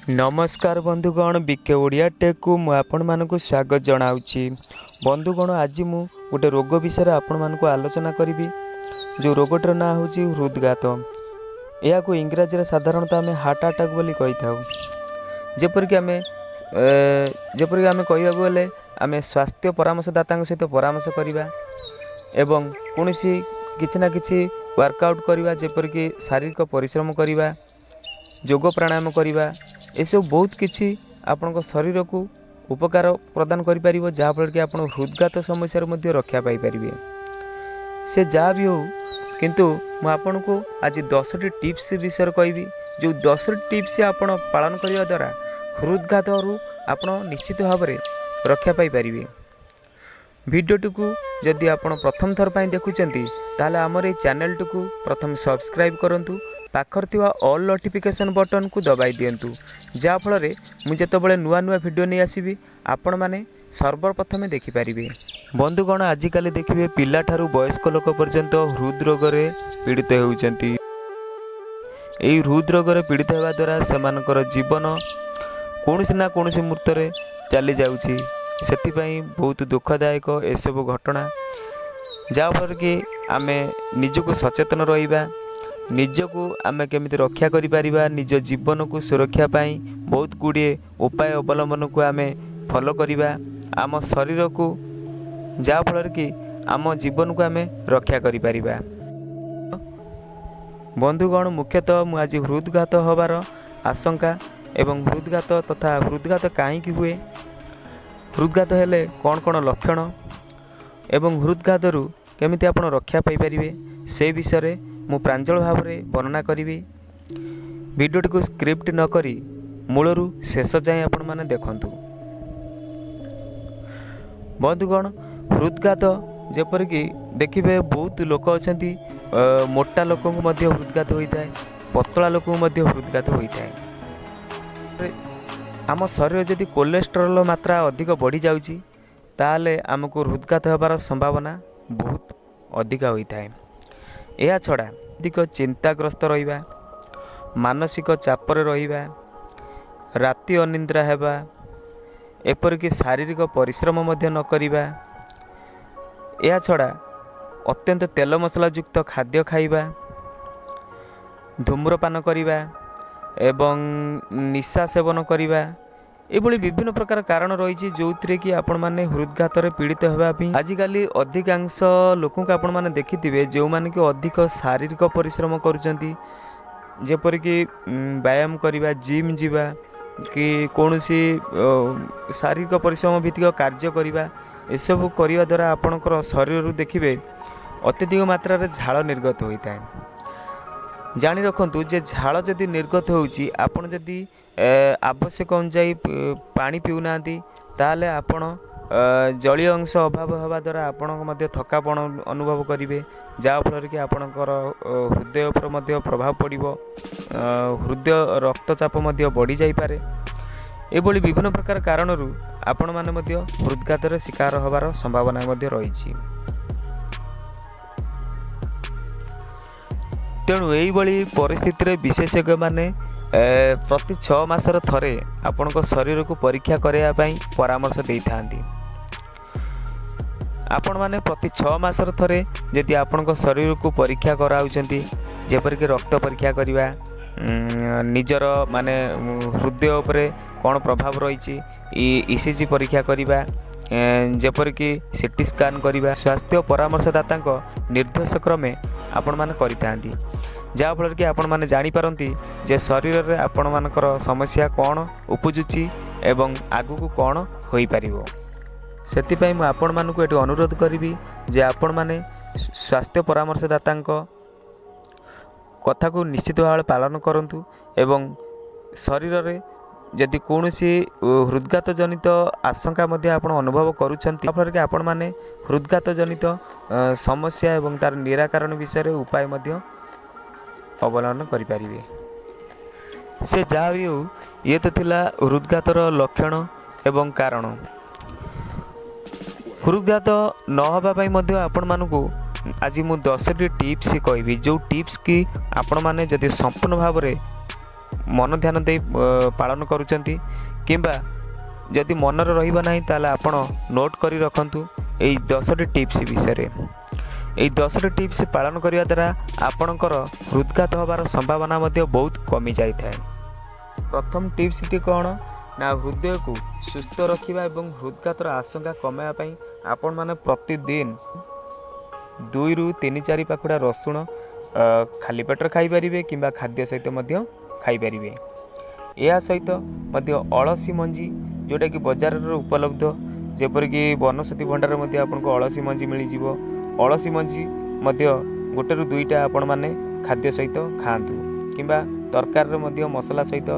ନମସ୍କାର ବନ୍ଧୁଗଣ, ବିକେ ଓଡ଼ିଆ ଟେକ୍କୁ ମୁଁ ଆପଣମାନଙ୍କୁ ସ୍ୱାଗତ ଜଣାଉଛି। ବନ୍ଧୁଗଣ, ଆଜି ମୁଁ ଗୋଟେ ରୋଗ ବିଷୟରେ ଆପଣମାନଙ୍କୁ ଆଲୋଚନା କରିବି, ଯେଉଁ ରୋଗଟିର ନାଁ ହେଉଛି ହୃଦଘାତ। ଏହାକୁ ଇଂରାଜୀରେ ସାଧାରଣତଃ ଆମେ ହାର୍ଟ ଆଟାକ୍ ବୋଲି କହିଥାଉ। ଯେପରିକି ଆମେ କହିବାକୁ ଗଲେ, ଆମେ ସ୍ୱାସ୍ଥ୍ୟ ପରାମର୍ଶଦାତାଙ୍କ ସହିତ ପରାମର୍ଶ କରିବା ଏବଂ କୌଣସି କିଛି ନା କିଛି ୱାର୍କଆଉଟ୍ କରିବା, ଯେପରିକି ଶାରୀରିକ ପରିଶ୍ରମ କରିବା, ଯୋଗ ପ୍ରାଣାୟାମ କରିବା, ଏସବୁ ବହୁତ କିଛି ଆପଣଙ୍କ ଶରୀରକୁ ଉପକାର ପ୍ରଦାନ କରିପାରିବ, ଯାହାଫଳରେ କି ଆପଣ ହୃଦଘାତ ସମସ୍ୟାରୁ ମଧ୍ୟ ରକ୍ଷା ପାଇପାରିବେ। ସେ ଯାହା ବି ହେଉ, କିନ୍ତୁ ମୁଁ ଆପଣଙ୍କୁ ଆଜି 10ଟି ଟିପ୍ସ ବିଷୟରେ କହିବି, ଯେଉଁ 10ଟି ଟିପ୍ସ ଆପଣ ପାଳନ କରିବା ଦ୍ୱାରା ହୃଦଘାତରୁ ଆପଣ ନିଶ୍ଚିତ ଭାବରେ ରକ୍ଷା ପାଇପାରିବେ। ଭିଡ଼ିଓଟିକୁ ଯଦି ଆପଣ ପ୍ରଥମ ଥର ପାଇଁ ଦେଖୁଛନ୍ତି, ତାହେଲେ ଆମର ଏଇ ଚ୍ୟାନେଲଟିକୁ ପ୍ରଥମେ ସବସ୍କ୍ରାଇବ୍ କରନ୍ତୁ, ପାଖରେ ଥିବା ଅଲ୍ ନୋଟିଫିକେସନ୍ ବଟନ୍କୁ ଦବାଇ ଦିଅନ୍ତୁ, ଯାହାଫଳରେ ମୁଁ ଯେତେବେଳେ ନୂଆ ନୂଆ ଭିଡ଼ିଓ ନେଇ ଆସିବି, ଆପଣମାନେ ସର୍ବପ୍ରଥମେ ଦେଖିପାରିବେ। ବନ୍ଧୁଗଣ, ଆଜିକାଲି ଦେଖିବେ ପିଲାଠାରୁ ବୟସ୍କ ଲୋକ ପର୍ଯ୍ୟନ୍ତ ହୃଦରୋଗରେ ପୀଡ଼ିତ ହେଉଛନ୍ତି। ଏହି ହୃଦରୋଗରେ ପୀଡ଼ିତ ହେବା ଦ୍ୱାରା ସେମାନଙ୍କର ଜୀବନ କୌଣସି ନା କୌଣସି ମୁହୂର୍ତ୍ତରେ ଚାଲିଯାଉଛି। ସେଥିପାଇଁ ବହୁତ ଦୁଃଖଦାୟକ ଏସବୁ ଘଟଣା, ଯାହାଫଳରେ କି ଆମେ ନିଜକୁ ସଚେତନ ରହିବା, ନିଜକୁ ଆମେ କେମିତି ରକ୍ଷା କରିପାରିବା, ନିଜ ଜୀବନକୁ ସୁରକ୍ଷା ପାଇଁ ବହୁତ ଗୁଡ଼ିଏ ଉପାୟ ଅବଲମ୍ବନକୁ ଆମେ ଫଲୋ କରିବା ଆମ ଶରୀରକୁ, ଯାହାଫଳରେ କି ଆମ ଜୀବନକୁ ଆମେ ରକ୍ଷା କରିପାରିବା। ବନ୍ଧୁଗଣ, ମୁଖ୍ୟତଃ ମୁଁ ଆଜି ହୃଦଘାତ ହେବାର ଆଶଙ୍କା ଏବଂ ହୃଦଘାତ ତଥା ହୃଦଘାତ କାହିଁକି ହୁଏ, ହୃଦଘାତ ହେଲେ କ'ଣ କ'ଣ ଲକ୍ଷଣ ଏବଂ ହୃଦଘାତରୁ କେମିତି ଆପଣ ରକ୍ଷା ପାଇପାରିବେ, ସେ ବିଷୟରେ ମୁଁ ପ୍ରାଞ୍ଜଳ ଭାବରେ ବର୍ଣ୍ଣନା କରିବି। ଭିଡ଼ିଓଟିକୁ ସ୍କିପ୍ ନକରି ମୂଳରୁ ଶେଷ ଯାଏଁ ଆପଣମାନେ ଦେଖନ୍ତୁ। ବନ୍ଧୁଗଣ, ହୃଦଘାତ ଯେପରିକି ଦେଖିବେ, ବହୁତ ଲୋକ ଅଛନ୍ତି, ମୋଟା ଲୋକଙ୍କୁ ମଧ୍ୟ ହୃଦଘାତ ହୋଇଥାଏ, ପତଳା ଲୋକଙ୍କୁ ମଧ୍ୟ ହୃଦଘାତ ହୋଇଥାଏ। ଆମ ଶରୀରରେ ଯଦି କୋଲେଷ୍ଟ୍ରଲ୍ ମାତ୍ରା ଅଧିକ ବଢ଼ିଯାଉଛି, ତାହେଲେ ଆମକୁ ହୃଦଘାତ ହେବାର ସମ୍ଭାବନା ବହୁତ ଅଧିକା ହୋଇଥାଏ। ଏହା ଛଡ଼ା ଅଧିକ ଚିନ୍ତାଗ୍ରସ୍ତ ରହିବା, ମାନସିକ ଚାପରେ ରହିବା, ରାତି ଅନିଦ୍ରା ହେବା, ଏପରିକି ଶାରୀରିକ ପରିଶ୍ରମ ମଧ୍ୟ ନ କରିବା, ଏହା ଛଡ଼ା ଅତ୍ୟନ୍ତ ତେଲ ମସଲା ଯୁକ୍ତ ଖାଦ୍ୟ ଖାଇବା, ଧୂମ୍ରପାନ କରିବା ଏବଂ ନିଶା ସେବନ କରିବା, ଏଭଳି ବିଭିନ୍ନ ପ୍ରକାର କାରଣ ରହିଛି, ଯେଉଁଥିରେ କି ଆପଣମାନେ ହୃଦଘାତରେ ପୀଡ଼ିତ ହେବା ପାଇଁ। ଆଜିକାଲି ଅଧିକାଂଶ ଲୋକଙ୍କୁ ଆପଣମାନେ ଦେଖିଥିବେ, ଯେଉଁମାନେ କି ଅଧିକ ଶାରୀରିକ ପରିଶ୍ରମ କରୁଛନ୍ତି, ଯେପରିକି ବ୍ୟାୟାମ କରିବା, ଜିମ୍ ଯିବା କି କୌଣସି ଶାରୀରିକ ପରିଶ୍ରମ ଭିତ୍ତିକ କାର୍ଯ୍ୟ କରିବା। ଏସବୁ କରିବା ଦ୍ୱାରା ଆପଣଙ୍କର ଶରୀରରୁ ଦେଖିବେ ଅତ୍ୟଧିକ ମାତ୍ରାରେ ଝାଳ ନିର୍ଗତ ହୋଇଥାଏ। ଜାଣି ରଖନ୍ତୁ ଯେ ଝାଳ ଯଦି ନିର୍ଗତ ହେଉଛି, ଆପଣ ଯଦି ଆବଶ୍ୟକ ଅନୁଯାୟୀ ପାଣି ପିଉନାହାନ୍ତି, ତାହେଲେ ଆପଣ ଜଳୀୟ ଅଂଶ ଅଭାବ ହେବା ଦ୍ୱାରା ଆପଣଙ୍କ ମଧ୍ୟ ଥକାପଣ ଅନୁଭବ କରିବେ, ଯାହାଫଳରେ କି ଆପଣଙ୍କର ହୃଦୟ ଉପରେ ମଧ୍ୟ ପ୍ରଭାବ ପଡ଼ିବ, ହୃଦୟ ରକ୍ତଚାପ ମଧ୍ୟ ବଢ଼ିଯାଇପାରେ। ଏଭଳି ବିଭିନ୍ନ ପ୍ରକାର କାରଣରୁ ଆପଣମାନେ ମଧ୍ୟ ହୃଦଘାତରେ ଶିକାର ହେବାର ସମ୍ଭାବନା ମଧ୍ୟ ରହିଛି। ତେଣୁ ଏଇଭଳି ପରିସ୍ଥିତିରେ ବିଶେଷଜ୍ଞମାନେ ପ୍ରତି 6 ମାସର ଥରେ ଆପଣଙ୍କ ଶରୀରକୁ ପରୀକ୍ଷା କରାଇବା ପାଇଁ ପରାମର୍ଶ ଦେଇଥାନ୍ତି। ଆପଣମାନେ ପ୍ରତି 6 ମାସର ଥରେ ଯଦି ଆପଣଙ୍କ ଶରୀରକୁ ପରୀକ୍ଷା କରାଉଛନ୍ତି, ଯେପରିକି ରକ୍ତ ପରୀକ୍ଷା କରିବା, ନିଜର ମାନେ ହୃଦୟ ଉପରେ କ'ଣ ପ୍ରଭାବ ରହିଛି ଇସିଜି ପରୀକ୍ଷା କରିବା, ଯେପରିକି ସିଟି ସ୍କାନ୍ କରିବା, ସ୍ୱାସ୍ଥ୍ୟ ପରାମର୍ଶଦାତାଙ୍କ ନିର୍ଦ୍ଦେଶ କ୍ରମେ ଆପଣମାନେ କରିଥାନ୍ତି, ଯାହାଫଳରେ କି ଆପଣମାନେ ଜାଣିପାରନ୍ତି ଯେ ଶରୀରରେ ଆପଣମାନଙ୍କର ସମସ୍ୟା କ'ଣ ଉପୁଜୁଛି ଏବଂ ଆଗକୁ କ'ଣ ହୋଇପାରିବ। ସେଥିପାଇଁ ମୁଁ ଆପଣମାନଙ୍କୁ ଏଠି ଅନୁରୋଧ କରିବି ଯେ ଆପଣମାନେ ସ୍ୱାସ୍ଥ୍ୟ ପରାମର୍ଶଦାତାଙ୍କ କଥାକୁ ନିଶ୍ଚିତ ଭାବରେ ପାଳନ କରନ୍ତୁ ଏବଂ ଶରୀରରେ ଯଦି କୌଣସି ହୃଦଘାତ ଜନିତ ଆଶଙ୍କା ମଧ୍ୟ ଆପଣ ଅନୁଭବ କରୁଛନ୍ତି, ଯାହାଫଳରେ କି ଆପଣମାନେ ହୃଦଘାତ ଜନିତ ସମସ୍ୟା ଏବଂ ତା'ର ନିରାକରଣ ବିଷୟରେ ଉପାୟ ମଧ୍ୟ ଅବଲମ୍ବନ କରିପାରିବେ। ସେ ଯାହା ବି ହେଉ, ଇଏ ତ ଥିଲା ହୃଦଘାତର ଲକ୍ଷଣ ଏବଂ କାରଣ। ହୃଦଘାତ ନ ହେବା ପାଇଁ ମଧ୍ୟ ଆପଣମାନଙ୍କୁ ଆଜି ମୁଁ 10ଟି ଟିପ୍ସ କହିବି, ଯେଉଁ ଟିପ୍ସ କି ଆପଣମାନେ ଯଦି ସମ୍ପୂର୍ଣ୍ଣ ଭାବରେ ମନ ଧ୍ୟାନ ଦେଇ ପାଳନ କରୁଛନ୍ତି କିମ୍ବା ଯଦି ମନରେ ରହିବ ନାହିଁ, ତାହେଲେ ଆପଣ ନୋଟ୍ କରି ରଖନ୍ତୁ ଏଇ 10ଟି ଟିପ୍ସ ବିଷୟରେ। ଏଇ 10ଟି ଟିପ୍ସ ପାଳନ କରିବା ଦ୍ୱାରା ଆପଣଙ୍କର ହୃଦଘାତ ହେବାର ସମ୍ଭାବନା ମଧ୍ୟ ବହୁତ କମିଯାଇଥାଏ। ପ୍ରଥମ ଟିପ୍ସଟି କ'ଣ ନା, ହୃଦୟକୁ ସୁସ୍ଥ ରଖିବା ଏବଂ ହୃଦଘାତର ଆଶଙ୍କା କମାଇବା ପାଇଁ ଆପଣମାନେ ପ୍ରତିଦିନ 2ରୁ 3 4 ପାଖୁଡ଼ା ରସୁଣ ଖାଲି ପେଟରେ ଖାଇପାରିବେ କିମ୍ବା ଖାଦ୍ୟ ସହିତ ମଧ୍ୟ ଖାଇପାରିବେ। ଏହା ସହିତ ମଧ୍ୟ ଅଳସୀ ମଞ୍ଜି, ଯେଉଁଟାକି ବଜାରରେ ଉପଲବ୍ଧ, ଯେପରିକି ବନସ୍ପତି ଭଣ୍ଡାରରେ ମଧ୍ୟ ଆପଣଙ୍କୁ ଅଳସୀ ମଞ୍ଜି ମିଳିଯିବ। ଅଳସୀ ମଞ୍ଜି ମଧ୍ୟ 1ରୁ 2ଟା ଆପଣମାନେ ଖାଦ୍ୟ ସହିତ ଖାଆନ୍ତୁ କିମ୍ବା ତରକାରୀରେ ମଧ୍ୟ ମସଲା ସହିତ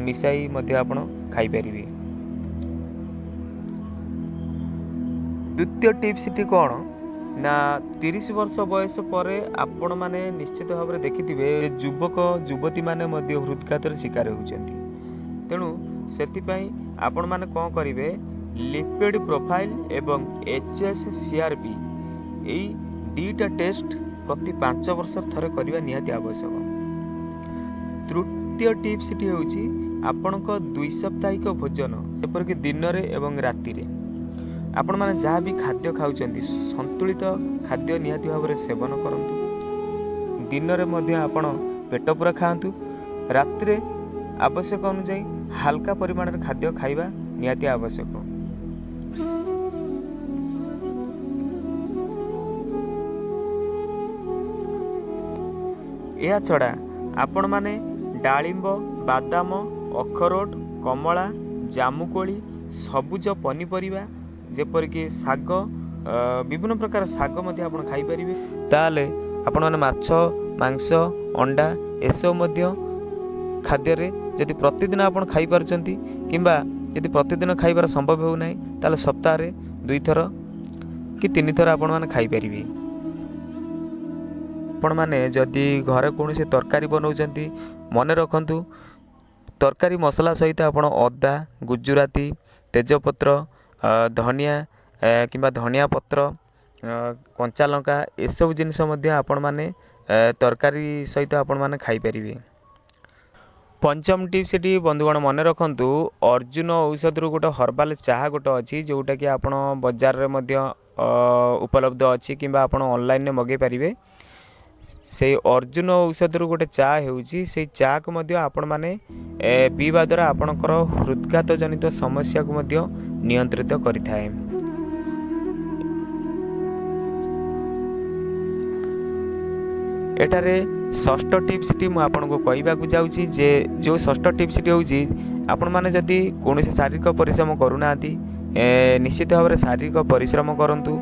ମିଶାଇ ମଧ୍ୟ ଆପଣ ଖାଇପାରିବେ। ଦ୍ୱିତୀୟ ଟିପ୍ସଟି କ'ଣ ନା, 30 ବର୍ଷ ବୟସ ପରେ ଆପଣମାନେ ନିଶ୍ଚିତ ଭାବରେ ଦେଖିଥିବେ ଯୁବକ ଯୁବତୀମାନେ ମଧ୍ୟ ହୃଦଘାତର ଶିକାର ହେଉଛନ୍ତି। ତେଣୁ ସେଥିପାଇଁ ଆପଣମାନେ କ'ଣ କରିବେ, ଲିପିଡ଼ ପ୍ରୋଫାଇଲ୍ ଏବଂ HSCRP ଏଇ 2ଟା ଟେଷ୍ଟ ପ୍ରତି 5 ବର୍ଷରେ ଥରେ କରିବା ନିହାତି ଆବଶ୍ୟକ। ତୃତୀୟ ଟିପ୍ସଟି ହେଉଛି ଆପଣଙ୍କ ଦ୍ୱିସାପ୍ତାହିକ ଭୋଜନ, ଯେପରିକି ଦିନରେ ଏବଂ ରାତିରେ ଆପଣମାନେ ଯାହା ବି ଖାଦ୍ୟ ଖାଉଛନ୍ତି ସନ୍ତୁଳିତ ଖାଦ୍ୟ ନିହାତି ଭାବରେ ସେବନ କରନ୍ତୁ। ଦିନରେ ମଧ୍ୟ ଆପଣ ପେଟ ପୂରା ଖାଆନ୍ତୁ, ରାତିରେ ଆବଶ୍ୟକ ଅନୁଯାୟୀ ହାଲକା ପରିମାଣରେ ଖାଦ୍ୟ ଖାଇବା ନିହାତି ଆବଶ୍ୟକ। ଏହା ଛଡ଼ା ଆପଣମାନେ ଡାଳିମ୍ବ, ବାଦାମ, ଅଖରୋଟ, କମଳା, ଜାମୁକୋଳି, ସବୁଜ ପନିପରିବା ଯେପରିକି ଶାଗ, ବିଭିନ୍ନ ପ୍ରକାର ଶାଗ ମଧ୍ୟ ଆପଣ ଖାଇପାରିବେ। ତାହେଲେ ଆପଣମାନେ ମାଛ, ମାଂସ, ଅଣ୍ଡା ଏସବୁ ମଧ୍ୟ ଖାଦ୍ୟରେ ଯଦି ପ୍ରତିଦିନ ଆପଣ ଖାଇପାରୁଛନ୍ତି କିମ୍ବା ଯଦି ପ୍ରତିଦିନ ଖାଇବାର ସମ୍ଭବ ହେଉନାହିଁ, ତାହେଲେ ସପ୍ତାହରେ 2ଥର କି 3ଥର ଆପଣମାନେ ଖାଇପାରିବେ। ଆପଣମାନେ ଯଦି ଘରେ କୌଣସି ତରକାରୀ ବନାଉଛନ୍ତି, ମନେ ରଖନ୍ତୁ ତରକାରୀ ମସଲା ସହିତ ଆପଣ ଅଦା, ଗୁଜୁରାତି, ତେଜପତ୍ର, ଧନିଆ କିମ୍ବା ଧନିଆ ପତ୍ର, କଞ୍ଚା ଲଙ୍କା ଏସବୁ ଜିନିଷ ମଧ୍ୟ ଆପଣମାନେ ତରକାରୀ ସହିତ ଆପଣମାନେ ଖାଇପାରିବେ। ପଞ୍ଚମ ଟିପ୍ସଟି ବନ୍ଧୁଗଣ ମନେ ରଖନ୍ତୁ, ଅର୍ଜୁନ ଔଷଧରୁ ଗୋଟେ ହର୍ବାଲ୍ ଚାହା ଗୋଟେ ଅଛି, ଯେଉଁଟାକି ଆପଣ ବଜାରରେ ମଧ୍ୟ ଉପଲବ୍ଧ ଅଛି କିମ୍ବା ଆପଣ ଅନଲାଇନ୍ରେ ମଗାଇ ପାରିବେ। ସେଇ ଅର୍ଜୁନ ଔଷଧରୁ ଗୋଟେ ଚା ହେଉଛି, ସେଇ ଚାକୁ ମଧ୍ୟ ଆପଣମାନେ ପିଇବା ଦ୍ୱାରା ଆପଣଙ୍କର ହୃଦଘାତ ଜନିତ ସମସ୍ୟାକୁ ମଧ୍ୟ ନିୟନ୍ତ୍ରିତ କରିଥାଏ। ଏଠାରେ ଷଷ୍ଠ ଟିପ୍ସଟି ମୁଁ ଆପଣଙ୍କୁ କହିବାକୁ ଯାଉଛି ଯେ ଯେଉଁ ଷଷ୍ଠ ଟିପ୍ସଟି ହେଉଛି, ଆପଣମାନେ ଯଦି କୌଣସି ଶାରୀରିକ ପରିଶ୍ରମ କରୁନାହାନ୍ତି, ନିଶ୍ଚିତ ଭାବରେ ଶାରୀରିକ ପରିଶ୍ରମ କରନ୍ତୁ,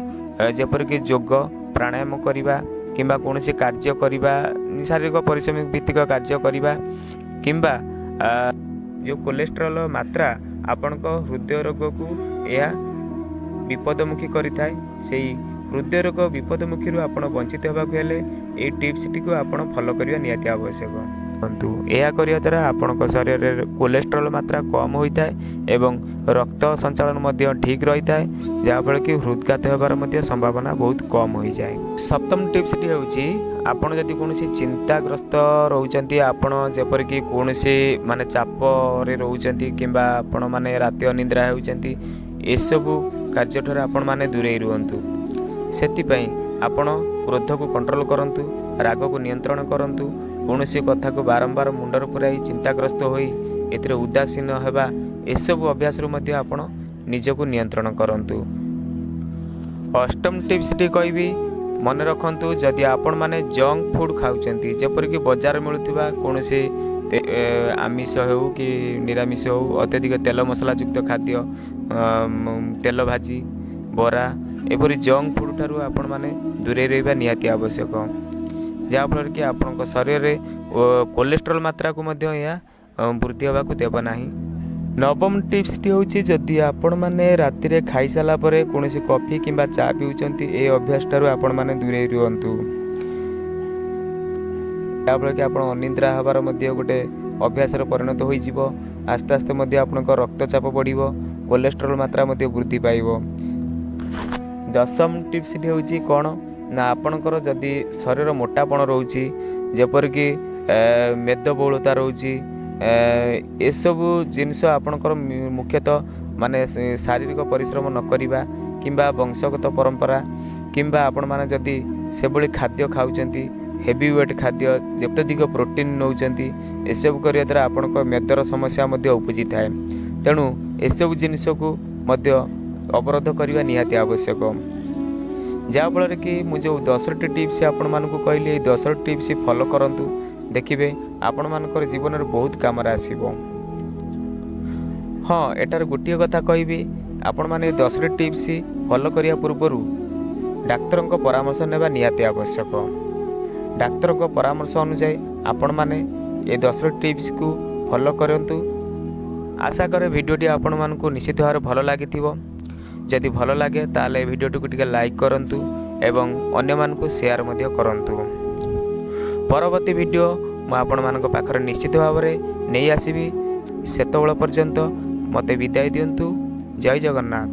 ଯେପରିକି ଯୋଗ ପ୍ରାଣାୟାମ କରିବା କିମ୍ବା କୌଣସି କାର୍ଯ୍ୟ କରିବା, ଶାରୀରିକ ପରିଶ୍ରମ ଭିତ୍ତିକ କାର୍ଯ୍ୟ କରିବା, କିମ୍ବା ଯେଉଁ କୋଲେଷ୍ଟ୍ରଲ୍ ମାତ୍ରା ଆପଣଙ୍କ ହୃଦୟ ରୋଗକୁ ଏହା ବିପଦମୁଖୀ କରିଥାଏ। ସେଇ ହୃଦୟ ରୋଗ ବିପଦମୁଖୀରୁ ଆପଣ ବଞ୍ଚିତ ହେବାକୁ ହେଲେ ଏଇ ଟିପ୍ସଟିକୁ ଆପଣ ଫଲୋ କରିବା ନିହାତି ଆବଶ୍ୟକ। ଏହା କରିବା ଦ୍ୱାରା ଆପଣଙ୍କ ଶରୀରରେ କୋଲେଷ୍ଟ୍ରଲ୍ ମାତ୍ରା କମ୍ ହୋଇଥାଏ ଏବଂ ରକ୍ତ ସଞ୍ଚାଳନ ମଧ୍ୟ ଠିକ୍ ରହିଥାଏ, ଯାହାଫଳରେ କି ହୃଦଘାତ ହେବାର ମଧ୍ୟ ସମ୍ଭାବନା ବହୁତ କମ୍ ହୋଇଯାଏ। ସପ୍ତମ ଟିପ୍ସଟି ହେଉଛି, ଆପଣ ଯଦି କୌଣସି ଚିନ୍ତାଗ୍ରସ୍ତ ରହୁଛନ୍ତି, ଆପଣ ଯେପରିକି କୌଣସି ମାନେ ଚାପରେ ରହୁଛନ୍ତି କିମ୍ବା ଆପଣମାନେ ରାତି ଅନିଦ୍ରା ହେଉଛନ୍ତି, ଏସବୁ କାର୍ଯ୍ୟଠାରୁ ଆପଣମାନେ ଦୂରେଇ ରୁହନ୍ତୁ। ସେଥିପାଇଁ ଆପଣ କ୍ରୋଧକୁ କଣ୍ଟ୍ରୋଲ କରନ୍ତୁ, ରାଗକୁ ନିୟନ୍ତ୍ରଣ କରନ୍ତୁ, କୌଣସି କଥାକୁ ବାରମ୍ବାର ମୁଣ୍ଡରେ ପୁରାଇ ଚିନ୍ତାଗ୍ରସ୍ତ ହୋଇ ଏଥିରେ ଉଦାସୀନ ହେବା ଏସବୁ ଅଭ୍ୟାସରୁ ମଧ୍ୟ ଆପଣ ନିଜକୁ ନିୟନ୍ତ୍ରଣ କରନ୍ତୁ। ଅଷ୍ଟମ ଟିପ୍ସଟି କହିବି, ମନେ ରଖନ୍ତୁ ଯଦି ଆପଣମାନେ ଜଙ୍କ ଫୁଡ଼୍ ଖାଉଛନ୍ତି, ଯେପରିକି ବଜାରରେ ମିଳୁଥିବା କୌଣସି ଆମିଷ ହେଉ କି ନିରାମିଷ ହେଉ, ଅତ୍ୟଧିକ ତେଲ ମସଲା ଯୁକ୍ତ ଖାଦ୍ୟ, ତେଲ ଭାଜି, ବରା, ଏପରି ଜଙ୍କ ଫୁଡ଼୍ ଠାରୁ ଆପଣମାନେ ଦୂରେଇ ରହିବା ନିହାତି ଆବଶ୍ୟକ, ଯାହାଫଳରେ କି ଆପଣଙ୍କ ଶରୀରରେ କୋଲେଷ୍ଟ୍ରଲ୍ ମାତ୍ରାକୁ ମଧ୍ୟ ଏହା ବୃଦ୍ଧି ହେବାକୁ ଦେବ ନାହିଁ। ନବମ ଟିପ୍ସଟି ହେଉଛି, ଯଦି ଆପଣମାନେ ରାତିରେ ଖାଇସାରିଲା ପରେ କୌଣସି କଫି କିମ୍ବା ଚା ପିଉଛନ୍ତି, ଏ ଅଭ୍ୟାସ ଠାରୁ ଆପଣମାନେ ଦୂରେଇ ରୁହନ୍ତୁ, ଯାହାଫଳରେ କି ଆପଣ ଅନିଦ୍ରା ହେବାର ମଧ୍ୟ ଗୋଟେ ଅଭ୍ୟାସରେ ପରିଣତ ହୋଇଯିବ। ଆସ୍ତେ ଆସ୍ତେ ମଧ୍ୟ ଆପଣଙ୍କ ରକ୍ତଚାପ ବଢ଼ିବ, କୋଲେଷ୍ଟ୍ରଲ୍ ମାତ୍ରା ମଧ୍ୟ ବୃଦ୍ଧି ପାଇବ। ଦଶମ ଟିପ୍ସଟି ହେଉଛି କ'ଣ ନା, ଆପଣଙ୍କର ଯଦି ଶରୀର ମୋଟାପଣ ରହୁଛି, ଯେପରିକି ମେଦବହୁଳତା ରହୁଛି, ଏସବୁ ଜିନିଷ ଆପଣଙ୍କର ମୁଖ୍ୟତଃ ମାନେ ଶାରୀରିକ ପରିଶ୍ରମ ନ କରିବା, କିମ୍ବା ବଂଶଗତ ପରମ୍ପରା, କିମ୍ବା ଆପଣମାନେ ଯଦି ସେଭଳି ଖାଦ୍ୟ ଖାଉଛନ୍ତି, ହେଭି ୱେଟ୍ ଖାଦ୍ୟ, ଅତ୍ୟଧିକ ପ୍ରୋଟିନ୍ ନେଉଛନ୍ତି, ଏସବୁ କରିବା ଦ୍ୱାରା ଆପଣଙ୍କ ମେଦର ସମସ୍ୟା ମଧ୍ୟ ଉପୁଜିଥାଏ। ତେଣୁ ଏସବୁ ଜିନିଷକୁ ମଧ୍ୟ ଅବରୋଧ କରିବା ନିହାତି ଆବଶ୍ୟକ। ଯାହାଫଳରେ କି ମୁଁ ଯେଉଁ 10ଟି ଟିପ୍ସ ଆପଣମାନଙ୍କୁ କହିଲି, ଏଇ 10ଟି ଟିପ୍ସ ଫଲୋ କରନ୍ତୁ, ଦେଖିବେ ଆପଣମାନଙ୍କର ଜୀବନରେ ବହୁତ କାମରେ ଆସିବ। ହଁ, ଏଠାରେ ଗୋଟିଏ କଥା କହିବି, ଆପଣମାନେ ଏ 10ଟି ଟିପ୍ସ ଫଲୋ କରିବା ପୂର୍ବରୁ ଡାକ୍ତରଙ୍କ ପରାମର୍ଶ ନେବା ନିହାତି ଆବଶ୍ୟକ। ଡାକ୍ତରଙ୍କ ପରାମର୍ଶ ଅନୁଯାୟୀ ଆପଣମାନେ ଏ 10ଟି ଟିପ୍ସକୁ ଫଲୋ କରନ୍ତୁ। ଆଶା କରେ ଭିଡ଼ିଓଟି ଆପଣମାନଙ୍କୁ ନିଶ୍ଚିତ ଭାବରେ ଭଲ ଲାଗିଥିବ। ଯଦି ଭଲ ଲାଗେ, ତାହେଲେ ଏ ଭିଡ଼ିଓଟିକୁ ଟିକେ ଲାଇକ୍ କରନ୍ତୁ ଏବଂ ଅନ୍ୟମାନଙ୍କୁ ସେୟାର ମଧ୍ୟ କରନ୍ତୁ। ପରବର୍ତ୍ତୀ ଭିଡ଼ିଓ ମୁଁ ଆପଣମାନଙ୍କ ପାଖରେ ନିଶ୍ଚିତ ଭାବରେ ନେଇ ଆସିବି। ସେତେବେଳ ପର୍ଯ୍ୟନ୍ତ ମୋତେ ବିଦାୟ ଦିଅନ୍ତୁ। ଜୟ ଜଗନ୍ନାଥ।